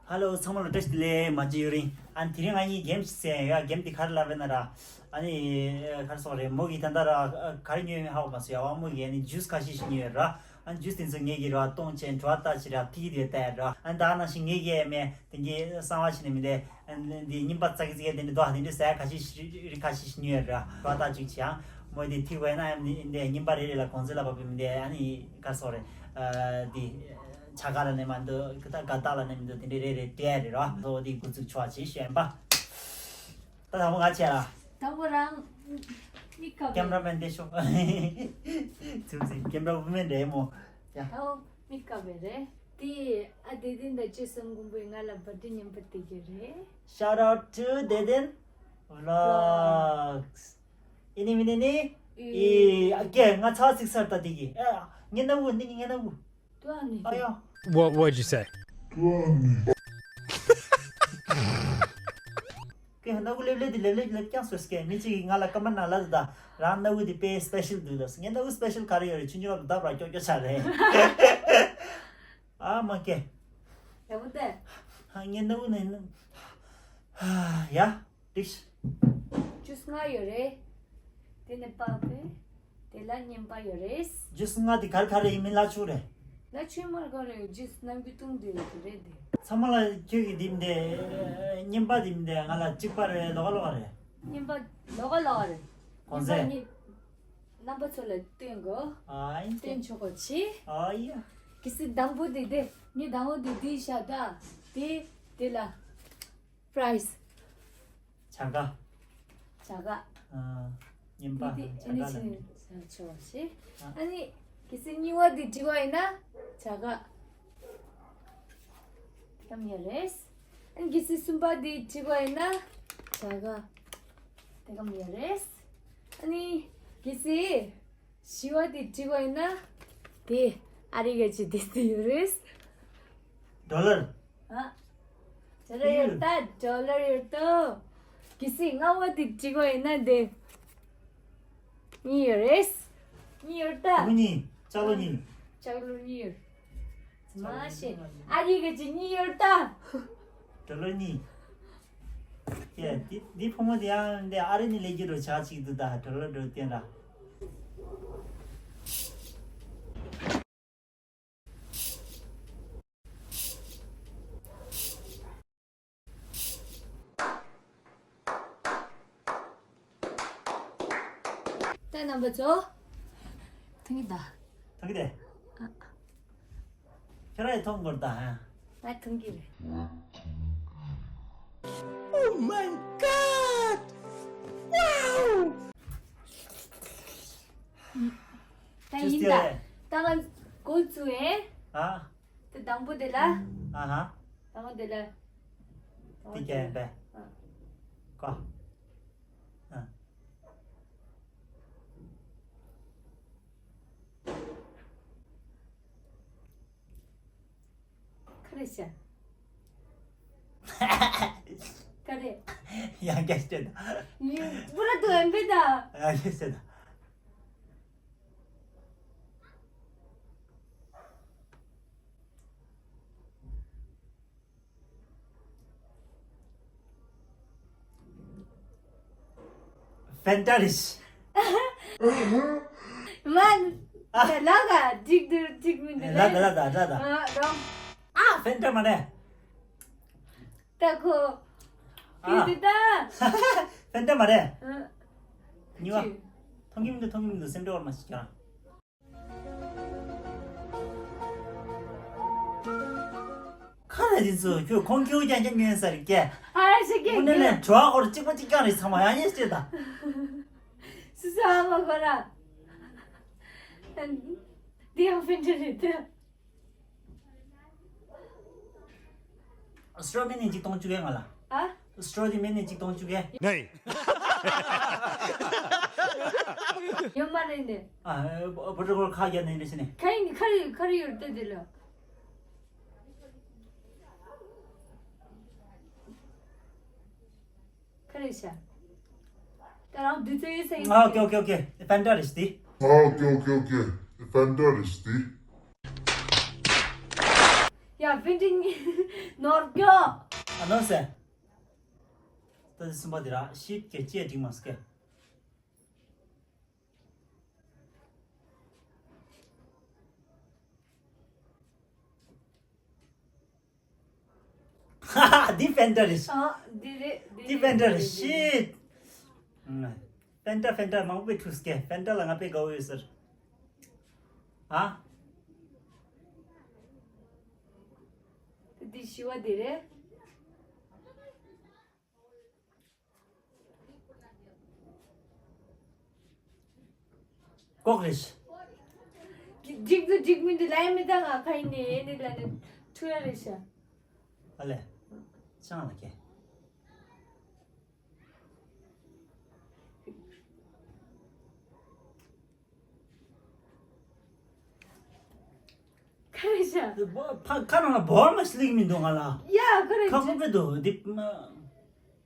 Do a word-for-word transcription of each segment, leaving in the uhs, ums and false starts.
ཧ་ལོ། ཚང་མ་ལ་བཀྲ་ཤིས་བདེ་ལེགས། མ་བརྗེད་ཡུན་རིང་། ཨ་ནི་དེ་རིང་ང་གཉིས་གེམ་ཞིག་རྩེ་ཡ། གེམ་དེ་ག་རེ་ལབ་ཡོད་ན་ར། ཨ་ནི་ག་རེ་ཟེར་དགོས་རེད། མོ་གིས་ད་ལྟ་ར་ག་རེ་ཉོས་ཡོད་མེད་ཧ་གོ་མ་སོང་ཡ། ཨ་མོ་གིས་ཨ་ནི་ཇུས་ཁ་ཤས་ཤིག་ཉོས་ཡོད་ར། ཨ་ནི་ཇུས་དེ་ཚོ་ངེད་ཀྱིས་ར་གཏོང་བྱས་བྲོ་བ་ལྟ་བྱས་ར་ཐིག་དེ་བལྟས་ར། ཨ་ནི་ད་ནང་བཞིན་ངེད་ཀྱིས་ཨ་མས་དེ་གི་གསང་བ་བྱས་ནས་མི་འདི་འདི་རྙིང་པ་ཙག་གི་ཙིག་གི་དེ་འདྲ་འདུག་དེ་འདྲ་ཟ་ཡ་ཁ་ཤས་ཤིག་ཁ་ཤས་ཤིག་ཉོས་ཡོད་ར། བྲོ་བ་ལྟ་བཅུག་བྱས། ཨ་མོ་དེ་ཐིག་བས་ན་ཨ་ནི་འདི་རྙིང་པ་རེ་རེ་ལ་གོང་ཚད་ལ་བབས་པའི་མི་འདི་ཨ་ནི་ག་རེ་ཟེར་དགོས་རེད། ཨ་འདི། ཆ་ག་ལ་ནས་མ་འདུག་ད་དགའ་རྟགས་ལ་ནས་མི་འདུག་དེ་འདྲའི་རེ་རེ་སྤྲད་རེད་རོ། ལོ་འདི་འགོ་བཙུགས་ཆོག་ཅེས་ཞུ་ཡིན་པ། ད་དང་པོ་ང་བྱས་ལ། དང་པོ་རང་། མི་ཀ་ཀེམ་ར་མེན་འདི་ཤོག་ཚུལ་ཚིག་ཀེམ་ར་བུ་མེན་རེད་མོ། ཡ། ད་འོ་མི་ཀ་བེ་རེད། དེ་ཨ་བདེ་ལྡན་དང་བཅས་སམ་མགོན་པོས་ང་ལ་བར་ཌེ་མཉམ་པོ་དེ་གི་རེད། Shout out to བདེ་ལྡན་Vlogs། ཨི་ནི་མི་ནི་ནི། ཨི། ཨ་ཀེ་ང་ཚ་ཚིག་སར་ད་དེ་གི་ཨ། ངེ་ན་བུ་ནི་ངེ་ན་བུ། ཏུའ་ནི། ཨ་ཡ། What, what'd you say? ཀེ་སྣ་བུ་ལེབ་ལེབ་དེ་ལེབ་ལེབ་ལེབ་ཀྱང་སོས་ཀེ། མི་གཅིག་གིས་ང་ལ་ཀ་མ་ན་ལ་ད་རང་སྣ་བུ་དེ་དཔེ་སི་པེ་ཤལ་འདུག་ལབ་སོང་། ངའི་སྣ་བུ་སི་པེ་ཤལ་ག་རེ་ཡོད་རེད། ཆུང་ཆུང་ལ་ད་བར་ཀྱོག་ཀྱོག་ཆགས་རེད། ཨ་མ་ཀེ། ཡག་པོ་དེ། ཨ་ངའི་སྣ་བུ་ནི། ཡ། ཏིག་ཇུས་ལྔ་ཡོད་རེད། དེ་ནས་པགས་པའི་དེ་ལ་རྙིང་པ་ཡོད་རེད། ཇུས་ལྔ་དེ་ག་རེ་ག་རེ་ཡིན་མིན་ལབ་ཆོག་རེད། ལབ་ཆོག་མ་རེད། ག་རེ་ཇུས་ནམ་རྒྱུན་བཏུང་དུས་ཡོད་རེད་དེ། ཚང་མ་ལ་ཁྱོད་ཀྱི་དེ་མི་འདི་རྙིང་པ་དེ་མི་འདི་ང་ལ་གཅིག་པ་རེད། ལོགས་ཀ་ལོགས་ཀ་རེད། རྙིང་པ་ལོགས་ཀ་ལོགས་ཀ་རེད། གོང་ཚད། རྙིང་པ་རྙིང་རྣམ་པ་ཚོ་ལ་སྟོན་དགོས། ཨ་ཡིན་ཏེ། སྟོན་ཆོག་གོ་ཆེ། ཨ་ཡ། གལ་སྲིད་དང་པོ་དེ་དེ་ངས་དང་པོ་དེ་དེ་བཞག་ད། དེ་དེ་ལ། པ་རའི་སི། བྱ་དགའ། བྱ་དགའ། ཨ། རྙིང་པ་དེ་དེ་བྱ་ཨ་ནི་དགའ་ལ་ཆེ་ནི། ཆོག་ཆེ། ཨ། ཨ་ནི་གལ་སྲིད་གཉིས་པ་དེ་འགྲིག་པ་ཡིན་ན་བྱ་དགའ། དེ་གམ་ཡོད་རེད། ཨ་ནི་གལ་སྲིད་གསུམ་པ་དེ་འགྲིག་པ་ཡིན་ན་བྱ་དགའ། དེ་གམ་ཡོད་རེད། ཨ་ནི་གལ་སྲིད། བཞི་པ་དེ་འགྲིག་པ་ཡིན་ན། དེ་ཨ་རི་ག་ཅི་དེ་དེ་ཡོད་རེད། ཌོ་ལར། ཨ། ཌོ་ལར་ཡོད་ད། ཌོ་ལར་ཡོད་དོ། གལ་སྲིད་ལྔ་པ་དེ་འགྲིག་པ་ཡིན་ན་དེ། གཉིས་ཡོད་རེད། གཉིས་ཡོད་ད། ལོ་གཉིས། ལྕགས་ལོ་གཉིས། ལྕགས་ལོ་གཉིས་ཡོད། མ་ཤེས། ཨ་རི་ག་ཅི་གཉིས་ཡོད་ད། ཌོ་ལར་གཉིས། ཡ། འདི་འདི་ཕོ་མོ་དེ་ཡང་འདི་ཨ་རི་ནས་སླེབས་རྒྱུ་འགྲོ་ཆགས་ཅིག་འདུག་ད་ཌོ་ལར་འགྲོ་བསྟན་ར། ད་རྣམ་པ་ཚོ། ཐུང་གི་ད། ཐུང་གི་དེ། ཨ། ཁྱོད་རང་ཡི་ཐུང་གོར་ད་ཧ། ད་ཐུང་གི་རེད། Oh my God! Wow! ད་ཡིན་ད། ད་ང་འགོ་བཙུགས་ཨེ། ཨ། དེ་དང་པོ་དེ་ལ། ཨ་ཧ། དང་པོ་དེ་ལ། དེ་རྒྱ་ཡན་པས། ཨ། ཀོ། ཨ། ཁ་རེ་ཤ། ཁ་རེ། ཡང་སྐྱར་ཤ་ད། ཡུ་པུ་ར་དུ་ཨན་པེ་ད། ཡང་སྐྱར་ཤ་ད། ཕན་ཏ་རེད། མ། ཨ། ལ་ག་འགྲིག་འདུག་འགྲིག་མི་འདུག་ལ་ད་ལ་ད་ལ་ད། ཨ་རོ། ཨ་ཕན་ཏ་མ་རེད། ད་ཁོ། ཨ། དེ་དེ་ད། ཕན་ཏ་མ་རེད། ཨ། གཉིས་པ། ཅི། མཐོང་གི་མི་འདུག་མཐོང་གི་མི་འདུག་སེམས་ཁྲལ་བར་མ་ཞིག་ཀྱང་། ཁ་ར་དེ་ཚོ་ཁྱོད་ཁོང་ཁྱོད་ཀྱང་ཀྱང་ཉོན་ས་རེད་ཀྱེ། ཨ་ར་ཞིག་ཀྱེ། དངོས་གནས་ལས་བྲོ་བ་འོར་གཅིག་པ་གཅིག་རྐྱང་རེད། ཚང་མ་ཡང་ཉེས་བྱེད་དང་། སུ་སུ་ཨ་མ་ཁོ་ར། འདི་ཡང་ཕན་ཏ་རེད་དེ། སི་ཊོ་མེ་ནི་གཅིག་གཏོང་བཅུག་གས་ང་ལ། ཨ། སི་ཊོ་དེ་མེ་ནི་གཅིག་གཏོང་བཅུག་གས། ནེ། ཡོད་མ་རེད་ནས། ཨ། བོ་ཊ་ཁོར་ཁ་རྒྱ་ནས་རེ་ཞིག་ནས། ཁ་ཡིན་ཁ་རེ་ཁ་རེ་ཡོད་ལྟ་དེ་ལ། ཁ་རེ་ཤ། ད་རང་དུས་ཚོད་ཡོད་ས་ཡིན། ཨ། ཨོ་ཀེ་ཨོ་ཀེ་ཨོ་ཀེ། ཕན་ཏ་རེད་དེ། ཨོ་ཀེ་ཨོ་ཀེ་ཨོ་ཀེ། ཕན་ཏ་རེད་དེ། ཡ། ཡ་ཕིན་ཏིང་ནོར་སྐྱོ། ཨ་ནོ་སེ། ད་དེ་གསུམ་པ་དེ་ར་ཤིད་ཀྱི་ཅེ་འགྲིག་མ་སྐད། ཧ་ཧ། འདི་ཕན་ཏྲ་རེད། ཨ། འདི་རེད། འདི་ཕན་ཏྲ་རེད། ཤིད། ཕན་ཏྲ་ཕན་ཏྲ་མང་པོས་འཁྲུགས་སྐད། ཕན་ཏྲ་ལ་ང་དཔེ་དགའ་བོ་ཡོད་ཟེར། ཨ། འདི་བཞི་བ་འདི་རེད། ལྐོག་རེད་ཤག་འགྲིག་འདུག་འགྲིག་མི་འདུག་ལན་མི་ད་ང་ཁ་ཡིན་ནས་ཡེ་ནས་ལན་ནས་ཐུ་ཡ་རེད་ཤག་ཨ་ལས། ཅང་ལ་ཁྱེད། ཁ་རེད་ཤག་ཁ་ནང་ལ་བོར་མ་ཞིག་ལིག་མི་འདུག་ང་ལ། ཡ་ཁ་རེད་ཁ་ཁོ་པེ་འདུག་འདི་མ།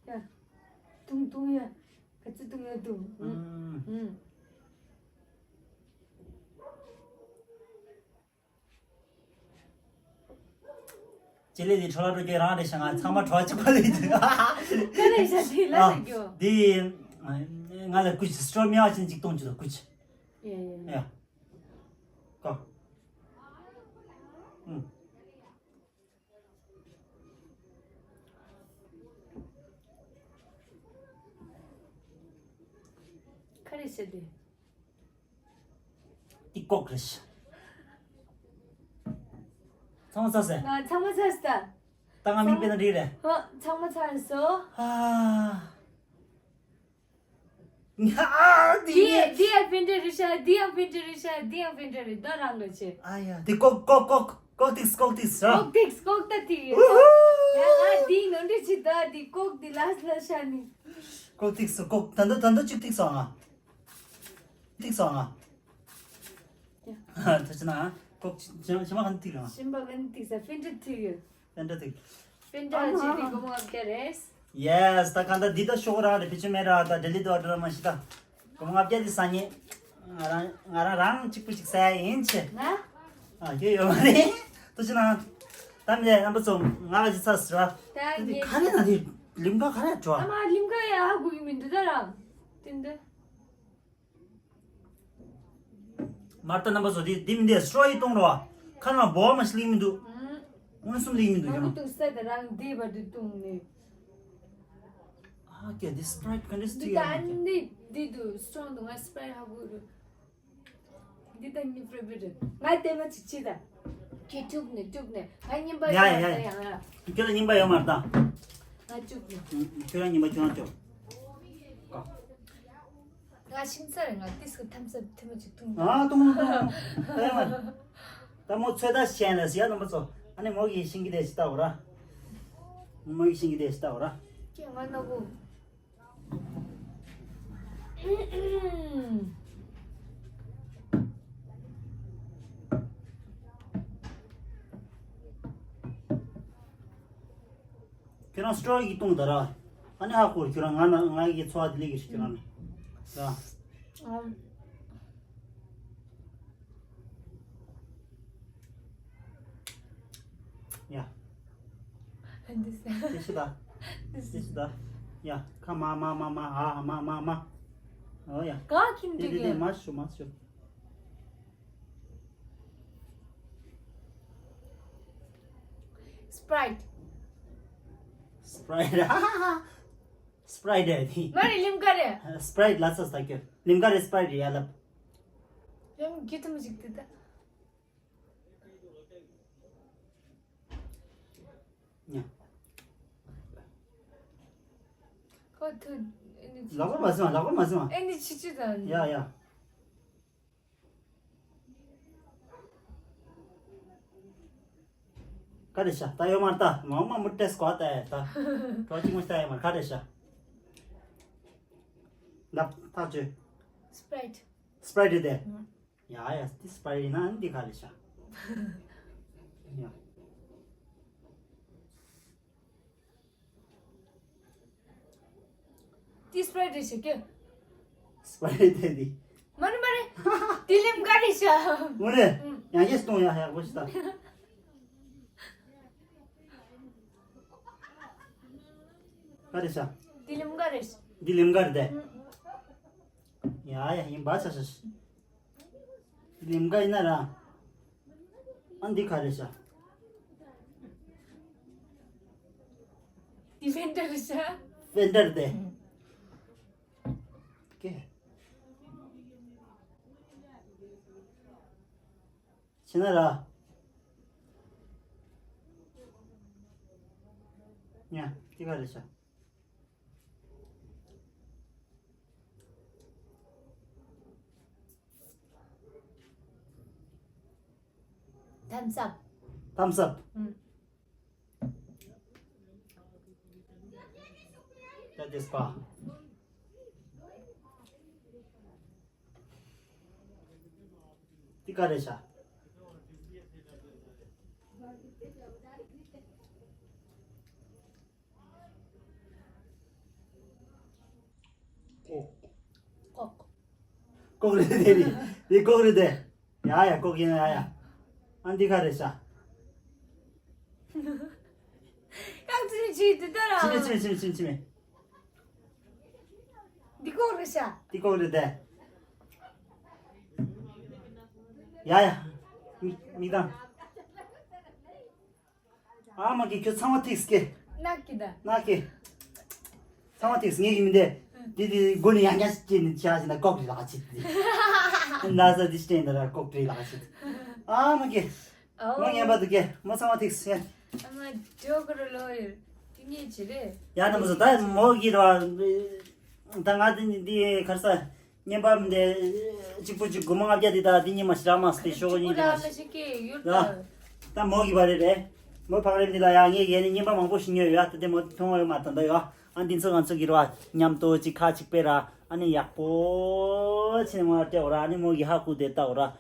ཡ། ཏུང་ཏུང་ཡ། ག་ཚོད་ཏུང་ཡ་ཏུང་། ཨུམ། ཨུམ། ཅི་ལས་འདི་འཕྲོ་བརླག་འགྲོ་རྒྱུ་རང་རེད་ཤག་ང་ཚང་མ་གྲོགས་གཅིག་པ་ལས་འདུག་ཁ་རེད་ཤག་འདི་ལ་ཨ། རེད་རྒྱུ། འདི། ང་ལ་ཀུ་ཅི་སི་ཊོར་མི་ཨ་ཅན་གཅིག་གཏོང་རྒྱུ་དང་ཀུ་ཅི། ཡ་ཡ་ཡ། ཡ། ཀོ། ཨུམ། ཁ་རེད་ཤག་འདི། འདི་ལྐོག་རེད་ཤག་ཚང་མ་ཚར་སོང་། ང་ཚང་མ་ཚར་སོང་། ད་ང་མིག་དཔེ་ན་འགྲིག་རེད། ཧོ། ཚང་མ་ཚར་སོང་། ཨ། ཨ། འདི། འདི་འདི་ཡང་ཕན་ཏྲ་རེད་ཤག་འདི་ཡང་ཕན་ཏྲ་རེད་ཤག་འདི་ཡང་ཕན་ཏྲ་རེད། ད་རང་ལ་བྱེད། ཨ་ཡ། འདི་ལྐོག་ལྐོག་ལྐོག་ལྐོག་ཏིག་ལྐོག་ཏིག་ར། ལྐོག་ཏིག་ལྐོག་ད་ཏིག་ཡོད། ཨུ་ཧུ། ཡ་ང་འདི་ནོར་འཁྲུལ་བྱེད་ད་འདི་ལྐོག་འདི་ལ་ལ་ཤ་ནི། ལྐོག་ཏིག་ལྐོག་ད་འདི་ད་འདི་གཅིག་ཏིག་སོང་ང་། ཏིག་སོང་ང་། ཡ། ཐུགས་རྗེ་གནང་། ལྐོག་ཕྱི་མ་གང་ཏིག་རང་། ཕྱི་མ་གང་ཏིག་ས་ཕན་ཏྲ་ཏིག་ཡོད། ཕན་ཏྲ་ཏིག་ཕན་ཏྲ་ཨ་མ། ཇི་ཏིག་སྒོར་མོ་ལྔ་བརྒྱ་རེད། ཡེས། ད་གང་ལྟར་འདི་ད་ཤོག་ར་རེད། ཕི་ཆུ་མེད་ར། ད་ལྡི་ལི་དུ་ཨ་ཏྲ་མ་ཤི་ད། སྒོར་མོ་ལྔ་བརྒྱ་འདི་ས་ཉེ། ང་རང་ང་རང་རང་གཅིག་པུ་ཞིག་ཟ་ཡ་ཡིན་ཆེ། ང་། ཨ་ཁྱོད་ཡོད་མ་རེད། ཐུགས་རྗེ་གནང་། ད་མི་རྣམ་པ་ཚོ་ང་ལ་ཅི་ཚ་ཟེར་བ། ད་འདི་ངས་ག་རེ་ན་འདི་ལིམ་ཀ་ག་རེ་འགྲོ་ཨ། ཨ་མ་ལིམ་ཀ་ཡ་ཧ་གོ་གི་མི་འདུག་ད་རང་། དེ་འདི། མར་ད་རྣམ་པ་ཚོ་འདི་འདི་མི་འདི་སི་ཊོ་རོ་ཡི་གཏོང་རོགས། ཁ་ནང་བོ་མ་ཞིག་ལིག་མི་འདུག་ཨུམ། མངོན་སུམ་ལིག་མི་འདུག་ཡོང་། ང་གཏོང་ས་དེ་རང་འདི་བར་དུ་གཏོང་ནས། ཨ་ཀྱེ་འདི་སི་པ་རའིཊ་ག་འདྲ་སི་འདི་ཊི་ཡ་ད་མ་ཀྱེ། འདི་འདི་དུ་སི་ཊོང་འདུག་ང་སི་པ་རའིཊ་ཧ་གོ་རུ། འདི་ད་ངའི་ཕེ་ཝ་རི་ཊི་རེད། ང་དེ་མ་ཅིག་ཅི་ད། ཁྱེད་ཐུག་ནས་ཐུག་ནས་ང་རྙིང་པ་ཡ་ཡོད་ཡ་མ་ཡ། རེད་ཡང་ང་། ཁྱོད་ལ་རྙིང་པ་ཡོད་མ་རེད་ད། ང་བཅུག་ནས། ཁྱོད་རང་རྙིང་པ་ཁྱོད་རང་སྐྱོབ། ཀ། ང་ཤིང་ཚ་རེད། ང་ཏིས་ཀི་ཐམ་སབ་ཐེ་མ་ཅིག་འཐུང་། ཨ་འཐུང་འཐུང་འཐུང་། ད་མོ་ཚོད་ལྟ་བྱས་ལ་ཟེར་ཡ་རྣམ་པ་ཚོ། ཨ་ནི་མོ་གི་ཤིང་གི་དེ་ཞིག་ལྟ་བ་ར། མོ་གི་ཤིང་གི་དེ་ཞིག་ལྟ་བ་ར། ཀྱེ་ང་ན་གོ། ཁྱོད་རང་སི་ཊོ་རོ་ཡི་གཏོང་ད་ར། ཨ་ནི་ཧ་གོ་ཁྱོད་རང་ང་ན་ང་གི་འཚོ་བ་དེ་ལས་ཀྱི་ཞིག་ཁྱོད་རང་ན། ར། ཨམ། ཡ། འདི་ཟེར། དེ་ཤི་ད། འདི་དེ་ཟེར། ཤི་ད། ཡ། ཁ་མ་མ་མ་མ་ཧ་མ་མ་མ། ཨོ་ཡ། ག་ཁྱིམ་དེ་དེ་དེ་གི་མ་ཤུ་མ་ཤུ། སི་པ་རའིཊ། སི་པ་རའིཊ། སི་པ་རའིཊ་རེད་དེ། མ་རེད་ལིམ་ཀ་རེད། སི་པ་རའིཊ་ལ་ཚ་ས་ཀྱོ། ལིམ་ཀ་རེད་སི་པ་རའིཊ་རེད་ཡ་ལབ། ཡང་གི་ཐུམ་ཞིག་དེ་ད། ཉ། ཁོ་ཐུ། ཨེ་ནི་ལག་པ་མ་ཟིན་བ་ལག་པ་མ་ཟིན་བ། ཨེ་ནི་ཆི་ཆི་དང་། ཡ་ཡ། ག་རེ་ཤ་ད་ཡོད་མ་རེད་ད། མ་མ་མུ་ཏྲེས་གོ་ད་ད། གྲོ་གཅིག་མོ་ཤ་ཡོད་མ་རེད། ག་རེ་ཤ། ད་ཐག་ཆོད། སི་པ་རའིཊ། སི་པ་རའིཊ་དེ། ཡ་ཡ་དེ་སི་པ་རའིཊ་ཡིན་ན་འདི་ག་རེ་ཤ། ཡ། དེ་སི་པ་རའིཊ་རེད་ཤག་ཀྱེ། སི་པ་རའིཊ་དེ་དེ། མ་རེད་མ་རེད། དེ་ལིམ་ཀ་རེད་ཤག་ངོ་རེད། ཨུམ། ཡང་ཡེ་སི་གཏོང་ཡ་ཡག་པོ་ཞིག་ད། ག་རེ་ཤག་འདི་ལིམ་ག་རེད། འདི་ལིམ་ག་རེད་དེ། ཡ་ཡ་ཡིན་པ་ཆ་ཤ་ཤ། འདི་ལིམ་ག་ཡིན་ན་ར། ཨ་འདི་ག་རེ་ཤག་འདི་ཕན་ཏྲ་རེད་ཤག་ཕན་ཏྲ་རེད་དེ། ཀེ། ཕྱི་ན་ར། ཉ་ཏི་ཀ་རེ་ཤ། Thumbs up. Thumbs up. ད་དེ་སྤ། ཏི་ཀ་རེ་ཤ། ཀོག་ཀོག་རེད་དེ་རེད། དེ་ཀོག་རེད་དེ། ཡ་ཡ་ཀོག་ཡིན་ཡ་ཡ། ཨ་འདི་ག་རེད་ཤག་ཀག་ཙི་ཅི་དེ་ལྟར་ཕྱི་མེ་ཕྱི་མེ་ཕྱི་མེ་ཕྱི་མེ། འདི་ཀོག་རེད་ཤག་འདི་ཀོག་རེད་དེ། ཡ་ཡ། མི་མི་དང་། ཨ་མ་གི་ཁྱོད་ཚང་མ་ཐིག་སྐེ། ནག་གི་ད། ནག་གི། ཚང་མ་ཐིག་ངེས་ཀྱི་མི་འདེ། དེ་དེ་སྒོ་ནས་ཡང་ཡང་ཅི་ནི་ཆ་ཞིག་ན་ལྐོག་རི་ལག་ཅིག་དེ། ན་ས་དེ་སྟེང་ད་ར་ལྐོག་རི་ལག་ཅིག་ཨ་མ་གི། མོ་ངན་པ་འདུག་གེ་མོ་ཚང་མ་ཐིག་ཡ། ཨ་མ་ཇོ་ཀ་ར་ལོ་ཡར་དེ་ངས་ཅི་རེད། ཡ་ན་མོ་ཟོ་ད་མོ་གི་ར། ད་ང་དེ་ནི་དེ་གར་ས། བརྙན་པར་འདི་གཅིག་པུ་གཅིག་དགུ་མ་ལྔ་བརྒྱ་འདི་དང་འདི་གཉིས་མ་ཞིག་རག་མ་སོང་སྟེ་ཤོག་གཉིས་འདི་མ་ཞིག་ཡ། ད་མོ་གི་བ་རེད་པས། མོ་བག་རེད་འདི་ལ་ཡ་ངས་ཡས་ནས་བརྙན་པར་མང་པོ་ཞིག་ཉོས་ཡོད་ཡ། ད་དེ་མོ་མཐོང་བ་ཡོད་མ་ཐོན་ད་ཡོད་ཨ། འདི་ཚོ་ང་ཚོ་གི་ར་མཉམ་དུ་གཅིག་ཁ་གཅིག་པའི་ར་ཨ་ནི་ཡག་པོ་ཆེ་ནས་མ་སྤྲད་འོ་ར། ཨ་ནི་མོ་གི་ཧ་ཁུ་དེ་ལྟ་འོ་ར།